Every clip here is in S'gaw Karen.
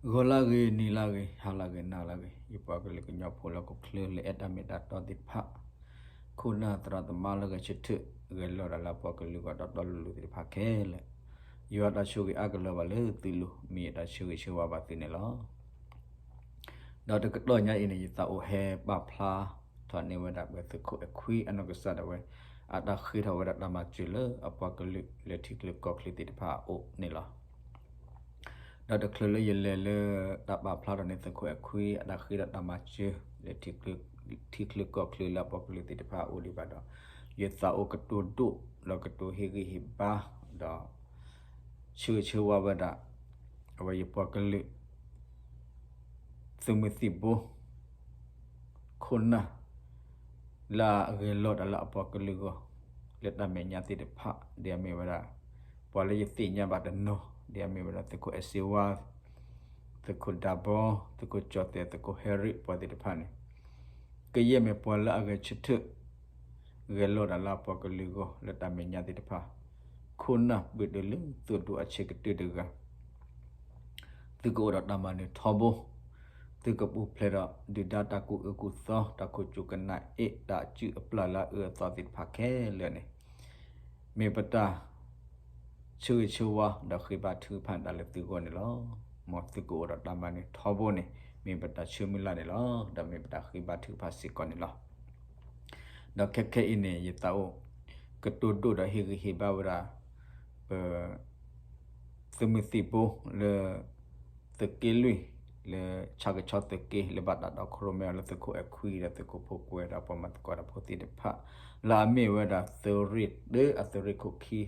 ဂီၤလၢဂ့ၤ နံၤလၢဂ့ၤ ဟါလၢဂ့ၤ နၤလၢဂ့ၤ ယပှၤကလုာ်ကညီဖိလၢဟီၣ်ခိၣ်ချၢလၢအဲၣ်တၢ်မ့ၢ်တၢ်တီသ့ၣ်တဖၣ်, ခိၣ်နၢ်သရၣ်သမါလၢဂဲၤဆၢထၢၣ် ဂဲၤလိာ်တၢ်လၢအပှၤကလုာ်ဂီၢ်တီတီလိၤလိၤသ့ၣ်တဖၣ်ခဲလၢာ်, ယွၤတၢ်ဆိၣ်ဂ့ၤအါကလီၤဘၣ်လၢသုလိၤ မ့ၢ်ယတၢ်ဆၢဂ့ၤဆၢဝါဘၣ်သုန့ၣ်လီၤ. ဒီးတကတီၢ်ညါအံၤန့ၣ် ယသးအိၣ်ဟဲပာ်ဖျါထီၣ်န့ၢ်ဝဲဒၣ်ပသုးခိၣ်အဲၣ်ခွံအနီၢ်ကစၢ်ဒၣ်ဝဲ အတၢ်ဃ့ထီၣ်ဝဲဒၣ်တၢ်မၤစၢၤလၢအပှၤကလုာ်လၢထံချၢကီၢ်ချၢသ့ၣ်တဖၣ်အအိၣ်န့ၣ်လီၤ. ဒီးတချုးလၢယလဲၤလၢတၢ်ပာ်ဖျါထီၣ်န့ၢ်သုးခိၣ်အဲၣ်ခွံအတၢ်ဃ့ဒီးတၢ်မၤစၢၤလၢ ထံချၢကီၢ်ချၢလၢအပှၤကလုာ်သ့ၣ်တဖၣ်အအိၣ်ဒံးဘၣ်ဒီး, ယသးအိၣ်ကတိၤဒိၣ်ဒီးကတိၤဟ့ၣ်ဂံၢ်ဟ့ၣ်ဘါဒီး ဆၢဂ့ၤဆၢဝါဝဲဒၣ် အဝဲယပှၤကလုာ် သုးမုၢ်သံၣ်ဘိ ခိၣ်နၢ် လၢအဂဲၤလိာ်တၢ်လၢအပှၤကလုာ်ဂီၢ် လၢတၢ်မဲာ်ညါသ့ၣ်တဖၣ် ဒ်အမ့ၢ်ဝဲဒၣ် ပှၤလၢယသ့ၣ်ညါဘၣ်တနီၤ ဒ်အမ့ၢ်ဝဲဒၣ်သုးခိၣ်အဲၣ်စ့ဝါ, သုးခိၣ်ဒၤဘီ, သုးခိၣ်ကၠီၣ်သဲး, သုးခိၣ်ဟဲရံၣ် ပှၤသ့ၣ်တဖၣ်န့ၣ် ကယဲၢ်မ့ၢ်ပှၤလၢအဂဲၤဆၢထၢၣ် ဂဲၤလိာ်တၢ်လၢအပှၤကလုာ်ဂီၢ်လၢတၢ်မဲာ်ညါသ့ၣ်တဖၣ်, ခိၣ်နၢ်ပၢၢ်တုၤလၢသုးဒူအဆံးကတၢၢ်တဂၤ သုကအိၣ်ဒီးတၢ်မၤနၢၤထီဘိ, သုကပူၤဖျဲးဒီးဒုၣ်ဒါတၢ်ကူၣ်အၢကူၣ်သီ တၢ်ခိၣ်ကၠူကနၣ်အ့ၣ် တၢ်စုၣ်အပျၢ်လၢအအၢအသီသ့ၣ်တဖၣ်ခဲလၢာ်န့ၣ် မ့ၢ်ပတၢ် ဆၢဂ့ၤဆၢဝါဒီးဃ့ဘါထုကဖၣ်ဒၣ်လၢသုဂီၢ်န့ၣ်လီၤ. မ်သုကအိၣ်ဒီးတၢ်မၤနၢၤထီဘိန့ၣ် မ့ၢ်ပတၢ်ဆၢမုၢ်လၢ်န့ၣ်လီၤ. ဒီးမ့ၢ်ပတၢ်ဃ့ဘါထုကဖၣ်စ့ၢ်ကီးန့ၣ်လီၤ. ဒီးခဲခဲအံၤန့ၣ် ယသးအိၣ် ကတိၤဒိၣ်ဒီးဟ့ၣ်ဂံၢ်ဟ့ၣ်ဘါဝဲဒၣ် ပ သုးမုၢ်သံၣ်ဘိလၢ သုးက့လွံၢ် လၢဆၣ်ကဆီသုးက့ လၢဘၣ်တၢ်တီခိၣ်ရိၣ်မဲအီၤလၢသုးခိၣ်အဲၣ်ခွံ ဒီးသုးခိၣ်ဖိကွဲ ဒီးပှၤမၤသကိးတၢ်ဖိသ့ၣ်တဖၣ် လၢအမ့ၢ်ဝဲဒၣ်သုးရ့ၣ်တၢ အသုးရ့ၣ်ခိၣ်ခံ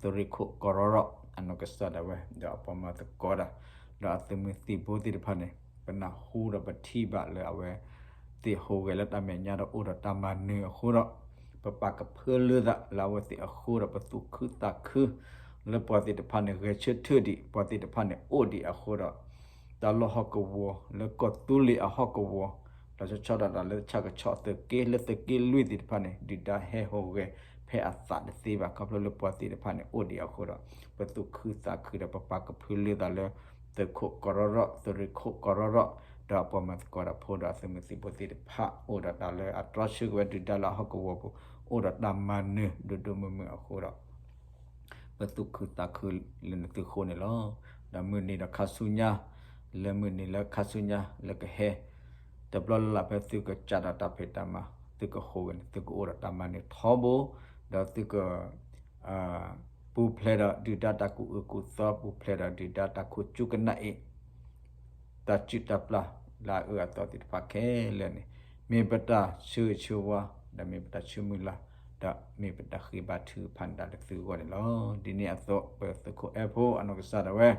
သုးရ့ၣ်ခိၣ်ကီၢ်ရီရီၣ် အနီၢ်ကစၢ်ဒၣ်ဝဲ ဒီးအပှၤမၤသကိးတၢ် ဒီးအသုးမုၢ်သံၣ်ဘိသ့ၣ်တဖၣ်န့ၣ် ပနၢ်ဟူဒီးပထံၣ်ဘၣ်လၢအဝဲသ့ၣ်ဟူးဂဲၤလၢတၢ်မဲာ်ညါဒီးအိၣ်ဒီးတၢ်မၤနၢၤအဃိဒီး ပပာ်ကဖၢလၢသးလၢအဝဲသ့ၣ်အဃိဒီး ပသူၣ်ခုသးခု လၢပှၤသ့ၣ်တဖၣ်န့ၣ် ဂဲၤဆၢထၢၣ်ဒံး ပှၤသ့ၣ်တဖၣ်န့ၣ်အိၣ်ဒံးအဃိဒီး တၢ်လီၢ်ဟီၣ်ကဝီၤလၢကီၢ်သူလ့ၤအဟီၣ်ကဝီၤ ဒီးဆီဆီဒၣ်တၢ်လၢဆၣ်ကဆီသုးက့ လၢသုးက့လွံၢ်သ့ၣ်တဖၣ်န့ၣ် ဒုၣ်ဒါဟဲဟူးဂဲၤဖဲအသးတသ့ဘၣ် ခီဖျိလၢပှၤသ့ၣ်တဖၣ်န့ၣ်အိၣ်ဒံးအဃိဒီး ပသူၣ်ခုသးခုဒီးပပာ်ကဖၢလၢသးလၢ သုးခိၣ်ကီၢ်ရီရီၣ် သုးရ့ၣ်ခိၣ်ကီၢ်ရီရီၣ် ဒီးအပှၤမၤသကိးတၢ်ဖိဒီးအသုးမုၢ်သံၣ်ဘိသ့ၣ်တဖၣ် အိၣ်ဒီးတၢ်လၢအတြီဆၢက့ၤဝဲဒုၣ်ဒါလၢအဟီၣ်ကဝီၤပူၤ အိၣ်ဒီးတၢ်မၤနၢၤဒိၣ်ဒိၣ်မုၢ်မုၢ်အဃိဒီး ပသူၣ်ခုသးခုလၢနသုဃိန့ၣ်လီၤ. ဒီးမုၢ်နံၤဒီးခါဆူညါ လၢမုၢ်နံၤလၢခါဆူညါလၢကဟဲ တဘျီလၢ်လၢ်ဖဲသုကစးဒီးတၢ်ဖံးတၢ်မၤ သုကဟူးဂဲၤန့ၣ် သုကအိၣ်ဒီးတၢ်မၤနၢၤထီဘိ ဒီးသုက ပူၤဖျဲးဒီးဒုၣ်ဒါတၢ်ကူၣ်အၢကူၣ်သီ ပူၤဖျဲးဒီးဒုၣ်ဒါတၢ်ခိၣ်ကၠူကနၣ်အ့ၣ် တၢ်စုၣ်တၢ်ပျၢ်လၢအအၢအသီသ့ၣ်တဖၣ်ခဲလၢာ်န့ၣ် မ့ၢ်ပတၢ်ဆၢဂ့ၤဆၢဝါ ဒီးမ့ၢ်ပတၢ်ဆၢမုၢ်လၢ် ဒီးမ့ၢ်ပတၢ်ဃ့ဘါထုကဖၣ်န့ၣ်ဒၣ်လၢသုဂီၢ်န့ၣ်လီၤ. ဒ်န့ၣ်အသိး ပသုးခိၣ်အဲၣ်ဖိအနီၢ်ကစၢ်ဒၣ်ဝဲ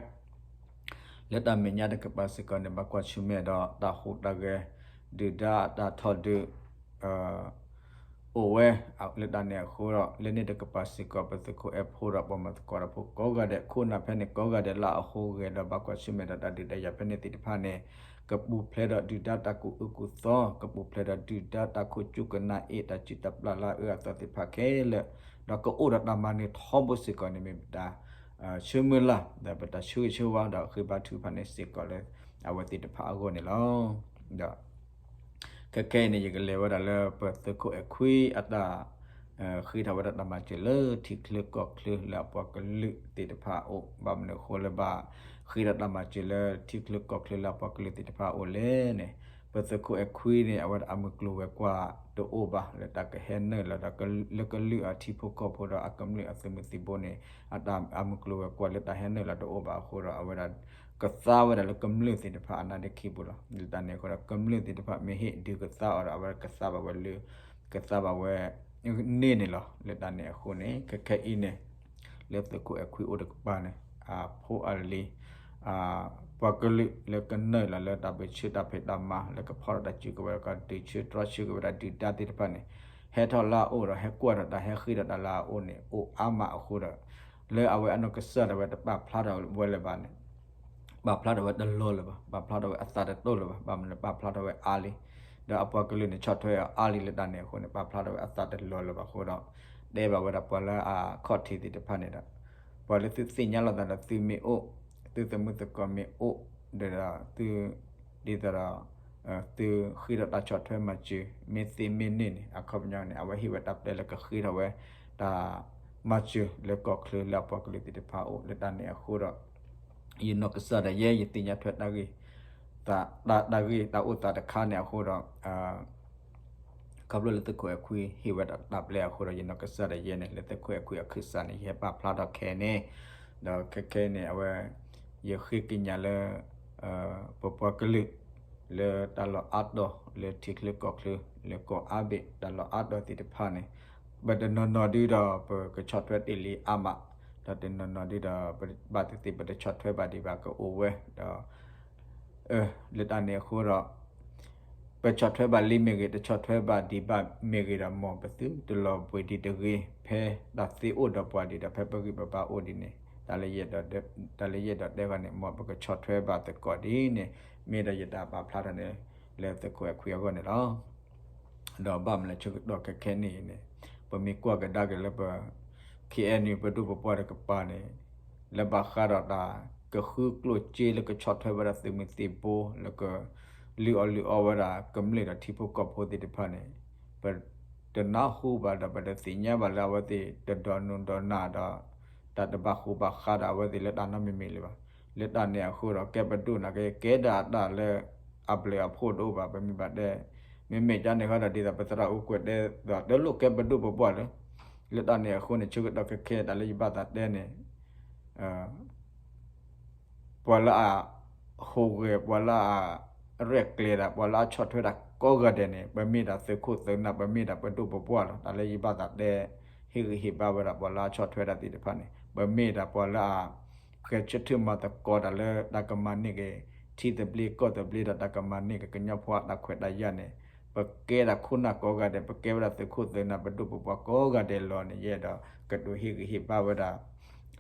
လၢတၢ်မဲာ်ညါတကပၤစ့ၢ်ကီးန့ၣ် ဘၣ်ကွၢ်ဆၢၣ်မဲာ်ဒီးတၢ်ဟူးတၢ်ဂဲၤ ဒုၣ်ဒါအတၢ်ထီၣ်ဒုး အိၣ်ဝဲလၢတၢ်န့ၣ်အဃိဒီး လၢန့ၣ်တကပၤစ့ၢ်ကီး ပသုးခိၣ်အဲၣ်ဖိဒီးပှၤမၤသကိးတၢ်ဖိကိးဂၤဒဲး ခိၣ်နၢ်ဖဲန့ၣ်ကိးဂၤဒဲးလၢအဟူးဂဲၤဒီးဘၣ်ကွၢ်ဆၢၣ်မဲာ်ဒီးတၢ်ဒုးတၢ်ယၤဖဲန့ၣ်သ့ၣ်တဖၣ်န့ၣ် ကပူၤဖျဲးဒီးဒုၣ်ဒါတၢ်ကူၣ်အၢကူၣ်သီ ကပူၤဖျဲးဒီးဒုၣ်ဒါတၢ်ခိၣ်ကၠူကနၣ်အ့ၣ် တၢ်စုၣ်တၢ်ပျၢ်လၢအအၢအသီသ့ၣ်တဖၣ်ခဲလၢာ် ဒီးကအိၣ်ဒီးတၢ်မၤနၢၤထီဘိစ့ၢ်ကီးန့ၣ် မ့ၢ်ပတၢ် ဆၢမုၢ်လၢ် ဒီးပတၢ်ဆၢဂ့ၤဆၢဝါ ဒီးဃ့ဘါထုကဖၣ်န့ၣ်စ့ၢ်ကီးလၢ အဝဲသ့ၣ်တဖၣ်အဂီၢ်န့ၣ်လီၤ. ဒီး ခဲခဲအံၤန့ၣ် ယကလဲၤဝဲဒၣ်လၢပသုးခိၣ်အဲၣ်ခွံအတၢ် ဃ့ထီၣ်ဝဲဒၣ်တၢ်မၤစၢၤလၢထံချၢကီၢ်ချၢလၢအပှၤကလုာ်သ့ၣ်တဖၣ်အအိၣ် ဘၣ်မနုၤအဃိလၢဘၣ် ဃ့ထီၣ်တၢ်မၤစၢၤလၢထံချၢကီၢ်ချၢလၢအပှၤကလုာ်သ့ၣ်တဖၣ်အအိၣ်လဲၣ်န့ၣ် ပသုးခိၣ်အဲၣ်ခွံန့ၣ် အဝဲဒၣ်အမုၢ်ကျိၤဝဲၤကွာ်တအိၣ်ဘၣ် လၢတၢ်ကဟဲနုာ်လီၤဒီး လၢကလုာ်အထံဖိကီၢ်ဖိဒီးအကမျၢၢ်အသုးမုၢ်သံၣ်ဘိန့ၣ် အတၢ်အမုၢ်ကျိၤဝဲၤကွာ်လၢတၢ်ဟဲနုာ်လီၤတအိၣ်ဘၣ်အဃိဒီး အဝဲဒၣ် ကသါဝဲဒၣ်လၢကမျၢၢ်သ့ၣ်တဖၣ်အနါဒ့ခံပူၤလီၤ. လၢတၢ်န့ၣ်အဃိဒီး ကမျၢၢ်သ့ၣ်တဖၣ်မ့ၢ်ဟ့ၣ်ဒုးကသါအီၤဒီး အဝဲဒၣ်ကသါဘၣ်ဝဲလၢ ကသါဘၣ်ဝဲန့ၣ်န့ၣ်လီၤ. လၢတၢ်န့ၣ်အဃိန့ၣ် ခဲခဲအံၤန့ၣ် လၢသုးခိၣ်အဲၣ်ခွံအိၣ်တကပၤန့ၣ် အဖိအလံၤ ပှၤကလုာ်လၢကနုာ်လီၤလၢတၢ်ပၢဆှၢတၢ်ဖံးတၢ်မၤ လၢကဖီၣ်ထီၣ်တၢ်စုကဝဲၤ ကဒုးဆၢတြီဆၢက့ၤဝဲဒၣ်ဒုၣ်ဒါသ့ၣ်တဖၣ်န့ၣ် ဟဲထီၣ်လၢအအိၣ်ဒီး ဟဲကွၢ်ထီၣ်တၢ် ဟဲဃ့ထီၣ်တၢ်လၢအအိၣ်န့ၣ် အိၣ်အါမးအဃိဒီး လၢအဝဲအနီၢ်ကစၢ်ဒၣ်ဝဲတပာ်ဖျါထီၣ်ဝဲလၢၤဘၣ်န့ၣ် ပာ်ဖျါထီၣ်ဝဲတလီၤလၢၤဘၣ်, ပာ်ဖျါထီၣ်ဝဲအသးတတိၢ်လၢၤဘၣ်, ဘၣ်မနုၤပာ်ဖျါထီၣ်ဝဲအါလံ, ဒီးအပှၤကလုာ်န့ၣ်ဆီၣ်ထွဲအီၤအါလံလၢတၢ်န့ၣ်အဃိန့ၣ် ပာ်ဖျါထီၣ်ဝဲအသးတလီၤလၢၤဘၣ်အဃိဒီး တဲဘၣ်ဝဲဒၣ်ပှၤလၢအခီၣ်ထံးသ့ၣ်တဖၣ်န့ၣ်ဒီး ပှၤလၢသုသ့ၣ်ညါလိာ်သးဒီးသုမ့ၢ်အိၣ် သုသမုၣ်သကိးမ့ၢ်အိၣ်ဒီး သု ဒ်သိးဒီး သုဃ့ထီၣ်တၢ်ဆီၣ်ထွဲမၤစၢၤ မ့ၢ်သ့မ့ၢ်န့ၢ်န့ၣ် အခီပညီန့ၣ် အဝဲဟ့ၣ်ဝဲတၢ်ပျဲလၢကဃ့ထီၣ်ဝဲ တၢ်မၤစၢၤလၢကီၢ်ချၢလၢအပှၤကလုာ်သ့ၣ်တဖၣ်အအိၣ် လၢတၢ်န့ၣ်အဃိဒီး ယနီၢ်ကစၢ်ဒၣ်ယဲ ယသ့ၣ်ညါထွဲတၢ်ဂ့ၢ် တၢ်ဂ့ၢ်တၢ်အိၣ်သးတခါန့ၣ်အဃိဒီး ခီဖျိလၢသုးခိၣ်အဲၣ်ခွံဟ့ၣ်ဝဲဒၣ်တၢ်ပျဲအဃိဒီး ယနီၢ်ကစၢ်ဒၣ်ယဲန့ၣ် လၢသုးခိၣ်အဲၣ်ခွံအခၢၣ်စးန့ၣ် ယဟဲပာ်ဖျါထီၣ်ခဲအံၤန့ၣ်, ဒီးခဲခဲအံၤန့ၣ် အဝဲ ယဃ့ကညးလၢ ပပှၤကလုာ် လၢတၢ်လီၢ်အါတီၤ လၢထံချၢကီၢ်ချၢ လၢကီၢ်အါဘ့ၣ် တၢ်လီၢ်အါတီၤသ့ၣ်တဖၣ်န့ၣ် ပတနီၤနီၤဒုဒီး ပကဆီၣ်ထွဲတ့ၢ်လံအါမး, ဒီးတနီၤနီၤဒုဒီး ဘၣ်သ့ၣ်သ့ၣ် ပတဆီၣ်ထွဲဘၣ်ဒံးဘၣ်ကအိၣ်ဝဲဒီး လၢတၢ်န့ၣ်အဃိဒီး ပဆီၣ်ထွဲဘၣ်လံမ့ၢ်ဂ့ၤ တဆီၣ်ထွဲဘၣ်ဒံးဘၣ်မ့ၢ်ဂ့ၤဒီး မ်ပသုတလီၤဘှံးဒံးတဂ့ၤ ဖဲတၢ်သ့အိၣ်ဒီးပှၤဒံးဒီး ဖဲပဂံၢ်ပဘါအိၣ်ဒံးန့ၣ် တၢ်လၢယအဲၣ်ဒိးတဲဂီၢ်န့ၣ် မ်ပကဆီၣ်ထွဲဘၣ်သကိးဒ်န့ၣ် မ့ၢ်ဒီးယတၢ်ပာ်ဖျါထီၣ်န့ၣ် လၢသုးခိၣ်အဲၣ်ခွံအဂီၢ်န့ၣ်လီၤ. ဒီးဘၣ်မနုၤလဲၣ် ဆၢကတီၢ်ခဲခဲအံၤန့ၣ် ပမ့ၢ်ကွၢ်ကဒါက့ၤလၢပ ခ့ၣ်အဲၣ်ယူၣ် ပဒိၣ်ပပှၢ်တကပၤန့ၣ် လၢဘၣ်ဃးဒီးတၢ်ကဃုကျိၣ်စ့လၢကဆီၣ်ထွဲဝဲဒၣ်သုးမုၢ်သံၣ်ဘိ လၢကလုၢ်အီၣ်လုၢ်အီဝဲဒၣ်ကမျၢၢ်ဒီးထံဖိကီၢ်ဖိသ့ၣ်တဖၣ်န့ၣ် ပတနၢ်ဟူဘၣ်ဒီး ပတသ့ၣ်ညါဘၣ်လၢအဝဲသ့ၣ်တဒိးနုာ်ဒိးနၤဒီး တၢ်တဘၣ်ဃူဘၣ်ဃးဒီးအဝဲသ့ၣ်လၢတၢ်နီတမံၤမံၤလၢၤဘၣ်. လၢတၢ်န့ၣ်အဃိဒီး ကဲပဒိၣ်န့ၣ်က့ ကဲဒၣ်တၢ်လၢအဘျုးအဖှိၣ်တအိၣ်ဘၣ် ပမ့ၢ်ဘၣ်တဲ မ့မ့ၢ်ကန့ၣ်ဃီဒီး ဒ်သိးပသရၣ်အူကွဲးတဲဒီး တလိၣ်ကဲပဒိၣ်ပပှၢ်လၢ လၢတၢ်န့ၣ်အဃိန့ၣ် ဆၢကတီၢ်ခဲခဲတၢ်လၢယဘၣ်သးတဲန့ၣ် ပှၤလၢအဟူးဂဲၤ ပှၤလၢအရဲၣ်ကျဲၤတၢ် ပှၤလၢအဆီၣ်ထွဲတၢ်ကိးဂၤဒဲးန့ၣ် ပမ့ၢ်ဒၣ်သုးခိၣ်သုးနၢ် ပမ့ၢ်ဒၣ်ပဒိၣ်ပပှၢ်လီၤ. တၢ်လၢယဘၣ်သးတဲ ဟ့ၣ်ဂံၢ်ဟ့ၣ်ဘါဝဲဒၣ်ပှၤလၢအဆီၣ်ထွဲတၢ်သ့ၣ်တဖၣ်န့ၣ် ပမ့ၢ်ဒၣ်ပှၤလၢအ ဂဲၤဆၢထၢၣ်မၤသကိးတၢ်လၢတၢ်ကမၤန့ၢ်က့ၤ ထံသဘျ့ကီၢ်သဘျ့ဒီးတၢ်ကမၤန့ၢ်က့ၤကညီဖိအတၢ်ခွဲးတၢ်ယာ်န့ၣ် ပကဲဒၣ်ခိၣ်နၢ်ကိးဂၤဒဲး ပကဲဝဲဒၣ်သုးခိၣ်သုးနၢ် ပဒိၣ်ပပှၢ်ကိးဂၤဒဲးလီၤန့ၣ် ယအဲၣ်ဒိးကတိၤဟ့ၣ်ဂံၢ်ဟ့ၣ်ဘါဝဲဒၣ်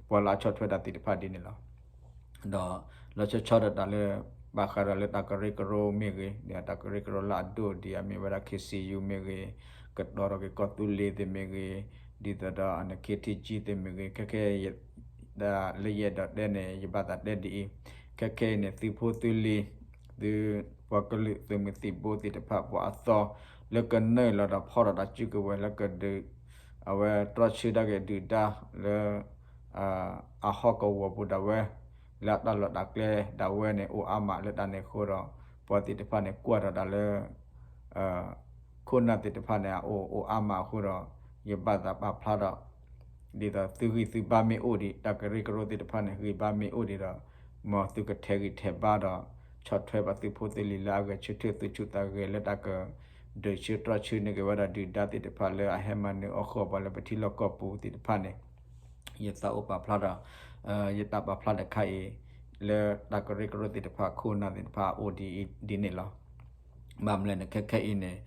ပှၤလၢအဆီၣ်ထွဲတၢ်သ့ၣ်တဖၣ်ဒ်န့ၣ်လီၤ. ဒီးလီၤဆီဆီဒီးတၢ်လၢ ဘၣ်ဃးဒီးလၢတၢ်ကရၢကရိမ့ၢ်ဂ့ၤ ဒီးတၢ်ကရၢကရိလၢအဒိၣ်ဒံးအမ့ၢ်ဝဲဒၣ် ခ့ၣ်စံယူၣ် မ့ၢ်ဂ့ၤ, ကတီၤထီၣ်က့ၤကီၢ်သူလ့ၤသ့ၣ်မ့ၢ်ဂ့ၤ, ဒ်သိးဒီးအနခ့ထံကၠံသ့ၣ်မ့ၢ်ဂ့ၤ, ခဲခဲ တၢ်လၢယအဲၣ်ဒိးတဲန့ၣ် ယဘၣ်သးတဲဒ်အံၤ, ခဲခဲအံၤန့ၣ် သုးဖိသုးလံၤ သုးပှၤကလုာ်သုးမုၢ်သံၣ်ဘိသ့ၣ်တဖၣ် ပှၤအသီ လၢကနုာ်လီၤဒီးဖီၣ်ထီၣ်တၢ်စုကဝဲၤလၢကဒုး အဝဲတြီဆၢတၢ်က့ၤဒုၣ်ဒါလၢ အဟီၣ်ကဝီၤပူၤဒၣ်ဝဲ လၢအတၢ်လီၢ်တၢ်ကျဲဒၣ်ဝဲန့ၣ် အိၣ်အါမးလၢတၢ်န့ၣ်အဃိဒီး ပှၤသ့ၣ်တဖၣ်န့ၣ် ကွၢ်ထီၣ်တၢ်လၢ ခိၣ်နၢ်သ့ၣ်တဖၣ်န့ၣ် အအိၣ်အိၣ်အါမးအဃိဒီး ယဘၣ်သးပာ်ဖျါထီၣ် ဒ်သိးသုဂံၢ်သုဘါမ့ၢ်အိၣ်ဒံး တၢ်ကရၢကရိသ့ၣ်တဖၣ်န့ၣ် ဂံၢ်ဘါမ့ၢ်အိၣ်ဒံးဒီး မ်သုကထဲးဂံၢ်ထဲးဘါဒီး ဆီၣ်ထွဲဘၣ်သုးဖိသုးလံၤလၢအဂဲၤဆၢထၢၣ်သုးဆူၣ်သးဂဲၤလၢတၢ်က ဒုးဆၢတြီဆၢန့ၢ်က့ၤဝဲဒၣ်ဒုၣ်ဒါသ့ၣ်တဖၣ်လၢအဟဲမၤနၢၤအီၣ်ဃီၣ် ပှၤလၢပထံလီၢ်ကီၢ်ပူၤသ့ၣ်တဖၣ်န့ၣ် ယသးအိၣ်ပာ်ဖျါဒီး ယတၢ်ပာ်ဖျါတခါအံၤ လၢတၢ်ကရၢကရိသ့ၣ်တဖၣ် ခိၣ်နၢ်သ့ၣ်တဖၣ်အအိၣ်ဒ်အံၤဒ်န့ၣ်လီၤ. ဘၣ်မနုၤလဲၣ်န့ၣ် ခဲခဲအံၤန့ၣ်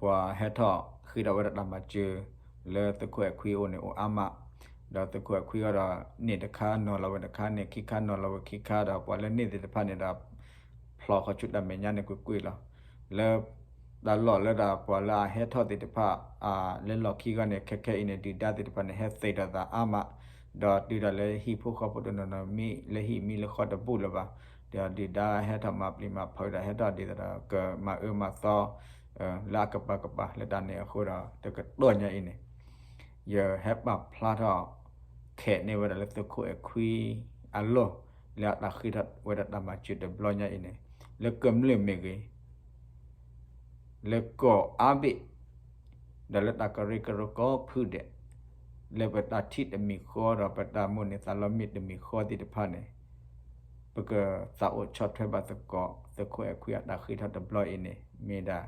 ပှၤဟဲထီၣ်ဃ့ထီၣ်ဝဲဒၣ်တၢ်မၤစၢၤ လၢသုးခိၣ်အဲၣ်ခွံအအိၣ်န့ၣ် အိၣ်အါမး, ဒီးသုးခိၣ်အဲၣ်ခွံအဂီၢ်ဒီး န့ၣ်တခါနီၤလီၤဝဲတခါန့ၣ် ခံခါနီၤလီၤဝဲခံခါဒီး ပှၤလၢန့ၣ်သ့ၣ်တဖၣ်န့ၣ်ဒီး ဖျိးဃီၤဆူတၢ်မဲာ်ညါန့ၣ်ကွ့ၢ်ကွ့ၢ်လီၤ. လၢ တၢ်လီၢ်လၢဒၣ်ပှၤလၢအဟဲထီၣ်သ့ၣ်တဖၣ် လၢလီၢ်ခံဂီၢ်န့ၣ် ခဲခဲအံၤန့ၣ် ဒုၣ်ဒါသ့ၣ်တဖၣ်န့ၣ် ဟဲသ့ၣ်ဒီးသးအါမး, ဒီးတုၤဒၣ်လၢဟံၣ်ဖိဃီဖိတနီၤနီၤမံလၢဟံၣ်မံလၢဃီတဘူၣ်လၢၤဘၣ်, ဒီးဒုၣ်ဒါဟဲထီၣ်မၤပျံၤမၤဖုးဒီး ဟဲထီၣ်ဒ်သိးဒီးကမၤအၢမၤသီ လၢအကပၤကပၤလၢတၢ်န့ၣ်အဃိဒီး တကတီၢ်ညါအံၤန့ၣ် ယဟဲပာ်ဖျါထီၣ် ခဲးန့ၢ်ဝဲဒၣ်လၢသုးခိၣ်အဲၣ်ခွံအလီၢ် လၢအတၢ်ဃ့ထီၣ်ဝဲဒၣ်တၢ်မၤစၢၤတဘျီညါအံၤန့ၣ် လၢကမျၢၢ်မ့ၢ်ဂ့ၤ လၢကီၢ်အါဘ့ၣ် ဒီးလၢတၢ်ကရၢကရိကိးဖုဒဲး လၢပတၢ်ထံၣ်တမံၤဃီဒီး ပတၢ်မိၣ်န့ၢ်သးလီမ့ၢ်တမံၤဃီသ့ၣ်တဖၣ်န့ၣ် ပကသးအိၣ်ဆီၣ်ထွဲဘၣ်သကိး သုးခိၣ်အဲၣ်ခွံအတၢ်ဃ့ထီၣ်တဘျီအံၤန့ၣ် မ့ၢ်ဒၣ်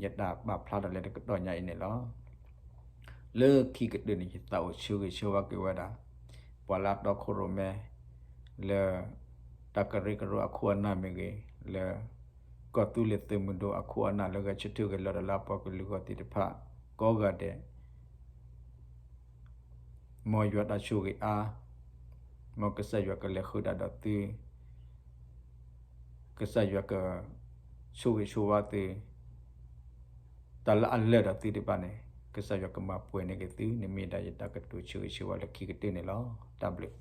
ယတၢ်ပာ်ဖျါထီၣ်လၢတကတီၢ်ညါအံၤန့ၣ်လီၤ. လၢခံကတၢၢ်န့ၣ် ယသးအိၣ်ဆၢဂ့ၤဆၢဝါက့ၤဝဲဒၣ် ပှၤလၢအတီခိၣ်ရိၣ်မဲ လၢ တၢ်ကရၢကရိအခိၣ်အနၢ်မ့ၢ်ဂ့ၤ, လၢ ကီၢ်သူလ့ၤသုးမုၢ်ဒိၣ်အခိၣ်အနၢ်လၢဂဲၤဆၢထၢၣ်ဂဲၤလီၤဒီးလၢအပှၤကလုာ်ဂီၢ်သ့ၣ်တဖၣ် ကိးဂၤဒဲး မ်ယွၤတၢ်ဆိၣ်ဂ့ၤအါ, မ်ကစၢ်ယွၤကလဲၤဃုာ်တၢ်ဒီးသု, ကစၢ်ယွၤက ဆိၣ်ဂ့ၤဆိၣ်ဝါသု, တၢ်လၢအလၢာ်ဒီးသုတဖၣ်န့ၣ် ကစၢ်ယွၤကမၤပှဲၤန့ၢ်က့ၤသုန့ၣ် မ့ၢ်ဒၣ်ယတၢ်ကတိၤဆၢဂ့ၤဆၢဝါလၢခံကတၢၢ်န့ၣ်လီၤ. တၢ်ဘျုး